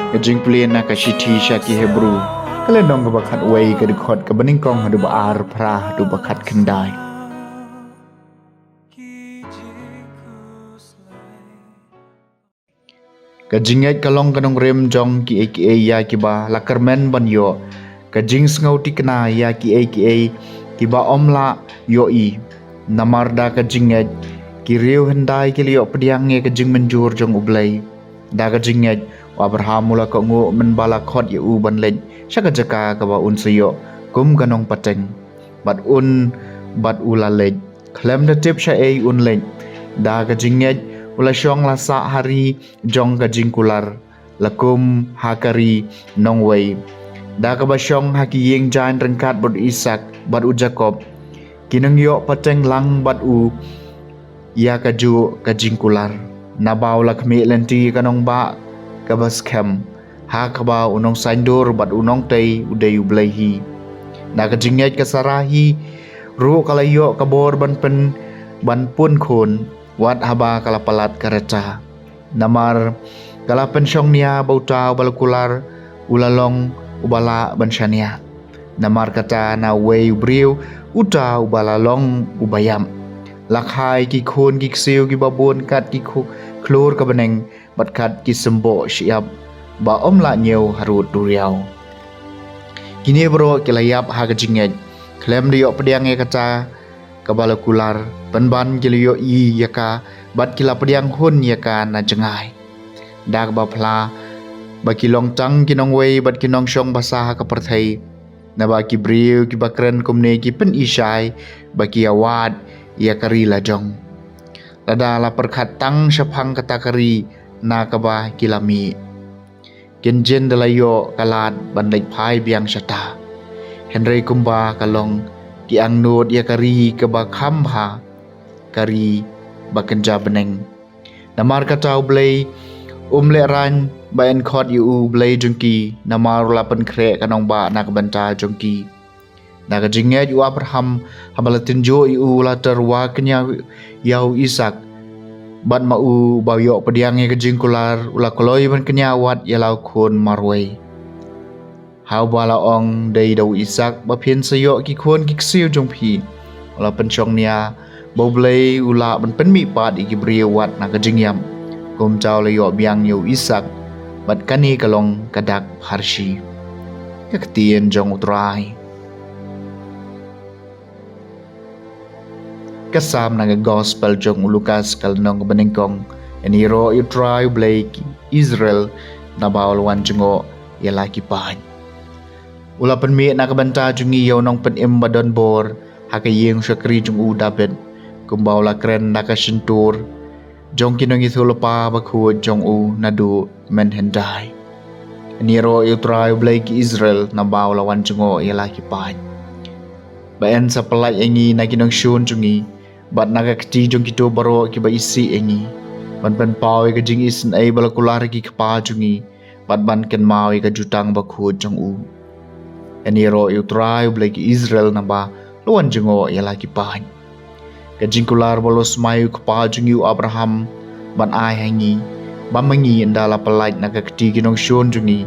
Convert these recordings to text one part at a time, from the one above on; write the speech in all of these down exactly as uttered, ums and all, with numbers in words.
Ka jingpule na ka shithi sha ki Hebru, ka lynnong kaba khatwei, ka dkhot kaba nyngkong haduh ba ar, phra haduh ba khatkhyndai. Ka jingngeit ka long ka nongrim jong kiei kiei ïa kiba la kyrmen ban ïoh, ka jingsngew thikna ïa kiei kiei kiba ym lah ïohi. Namar da ka jingngeit ki riew hyndai ki la ïoh pdiang ïa ka jingmynjur jong U Blei. Da ka jingngeit u Abraham u la kohnguh mynba la khot ïa u ban leit sha ka jaka kaba un sa ïoh kum ka nongpateng. Bad un, bad u la leit khlem da tip shaei un leit. Da ka jingngeit u la shong la sah ha ri jong ka jingkular, la kum ha ka ri nongwei, da kaba shong ha ki ïing jaiñ ryngkat bad u Isaak bad u Jakob, ki nongïoh pateng lang bad u ïa kajuh ka jingkular. Naba u la khmih lynti ka nongbah kaba skhem, ha kaba u nongsaiñdur bad u nongtei u dei U Blei hi. Da ka jingngeit ka Sara hi ruh ka la ïoh ka bor ban pyn, ban pun khun, wat haba ka la palat ka rta. Namar ka la pynshong nia ba uta uba la kular u la long uba lah ban shaniah. Namar kata na uwei u briew uta uba la long uba ïap, la kha ïa ki khun ki ksiew kiba bun kat ki khu-, khlur ka bneng, bad kat ki symboh shyiap ba ym lah ñiew harud duriaw. Kine baroh ki la ïap ha ka jingngeit, khlem da ïoh pdiang ïa kata kaba la kular, pynban ki la ïohi ïa ka, bad ki la pdiang hun ïa ka na jngai. Da kaba phla ba ki long tang ki nongwei bad ki nongshong basa ha ka pyrthei. Naba ki briew kiba kren kumne ki pyni shai ba ki ïawad ïa ka ri lajong, lada la pyrkhat tang shaphang kata ka ri na kaba ki la mih. Kin jin da la ïoh ka lad ban leit phai biang shata. Hynrei kumba ka long, ki angnud ïa ka ri kaba kham bha, ka ri ba kynja bneng. Namar kata U Blei um lehraiñ ba yn khot ïa u Blei jong ki, namar u la pynkhreh ka nongbah na ka bynta jong ki. Da ka jingngeit u Abraham, haba la tynjuh ïa u, u la tyrwa kñia ïa u Isaak. Bad ma u ba ïoh pdiang ïa ka jingkular, u la kloi ban kñia wat ïa la u khun marwei. Ha uba la ong, dei da u Isaak ba phin sa ïoh ki khun ki ksiew jong phi. U la pynshong nia ba U Blei u lah ban pynmih pat ïa ki briew wat na ka jingïap. Kumta u la ïoh biang ïa u Isaak, bad kane ka long ka dak pharshi. Ka ktien jong U Trai. Ka Salm na ka Gospel jong u Lukas, ka lynnong kaba nyngkong. Ïaroh ïa U Trai U Blei ki Israel, naba u la wan jngoh ïa la ki paid. U la pynmih na ka bynta jong ngi ïa u nongpynim ba don bor ha ka ïing u shakri jong u Dabid, kumba u la kren da ka shyntur jong ki nongïathuhlypa bakhuid jong u naduh mynhyndai. Ïaroh ïa U Trai U Blei ki Israel, naba u la wan jngoh ïa la ki paid. Ba yn sa pyllait ïa ngi na ki nongshun jong ngi, bad na ka kti jong kito baroh kiba isih ïa ngi, ban pynpaw ïa ka jingisynei ba la kular ïa ki kpa jong ngi, bad ban kynmaw ïa ka jutang bakhuid jong u. Ïaroh ïa U Trai U Blei ki Israel, naba u la wan jngoh ïa la ki paid. Ka jingkular ba la smai u kpa jong ngi u Abraham ban ai ha ngi, ba ma ngi, ynda la pyllait na ka kti ki nongshun jong ngi,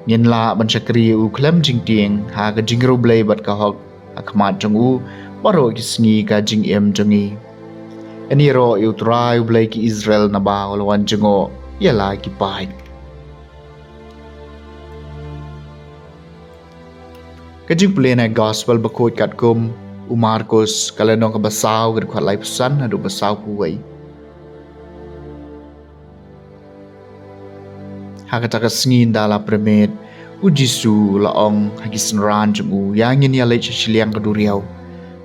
ngin lah ban shakri ïa u khlem jingtieng ha ka jingriewblei bad ka hok ha khmat jong u baroh ki sngi ka jingim jong ngi. Ïaroh ïa U Trai U Blei ki Israel, naba u la wan jngoh ïa la ki paid. Ka jingpule na ka Gospel bakhuid katkum u Markus, ka lynnong kaba saw, ka dkhot laiphew san haduh ba sawphew wei. Ha kata ka sngi ynda la pyrmit, u Jisu u la ong ha ki synran jong u, ïa ngin ïaleit sha shiliang ka duriaw.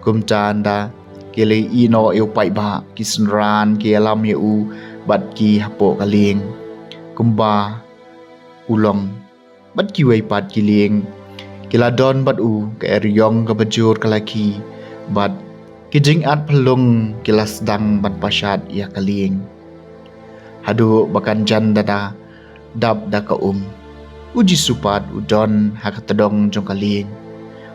Kumta ynda ki la ïehnoh ïa u paidbah, ki synran ki ïalam ïa u bad ki hapoh ka lieng, kumba u long. Bad kiwei pat ki lieng ki la don bad u, ka eriong kaba jur ka la khie, bad ki jingat phyllung ki la sdang ban pashat ïa ka lieng, haduh ba kan jan da da dap da ka um. U Jisu pat u don ha ka tdong jong ka lieng,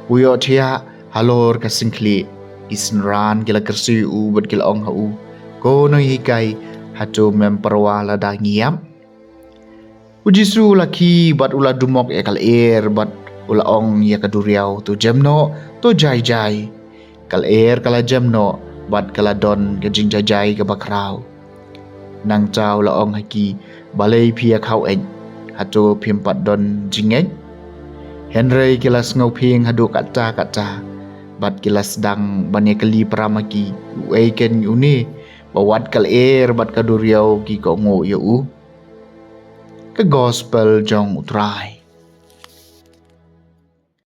u ïohthiah halor ka syngkhlieh. Ki synran ki la kyrsiew ïa u bad ki la ong ha u, Ko Nonghikai, hato mem pyrwa lada ngi ïap? U Jisu u la khie bad u la dumok ïa ka lyer bad u la ong ïa ka duriaw, "To jem noh, to jai jai." Ka lyer ka la jem noh bad ka la don ka jingjai jai kaba khraw. Nangta u la ong ha ki, "Balei phi ïa khaw-eit? Hato phim pat don jingngeit?" Hynrei ki la sngewphieng haduh katta katta bad ki la sdang ban ïa kylli para ma ki, "Uei ken une ba wat ka lyer bad ka duriaw ki kohnguh ïa u?" Ka Gospel jong U Trai.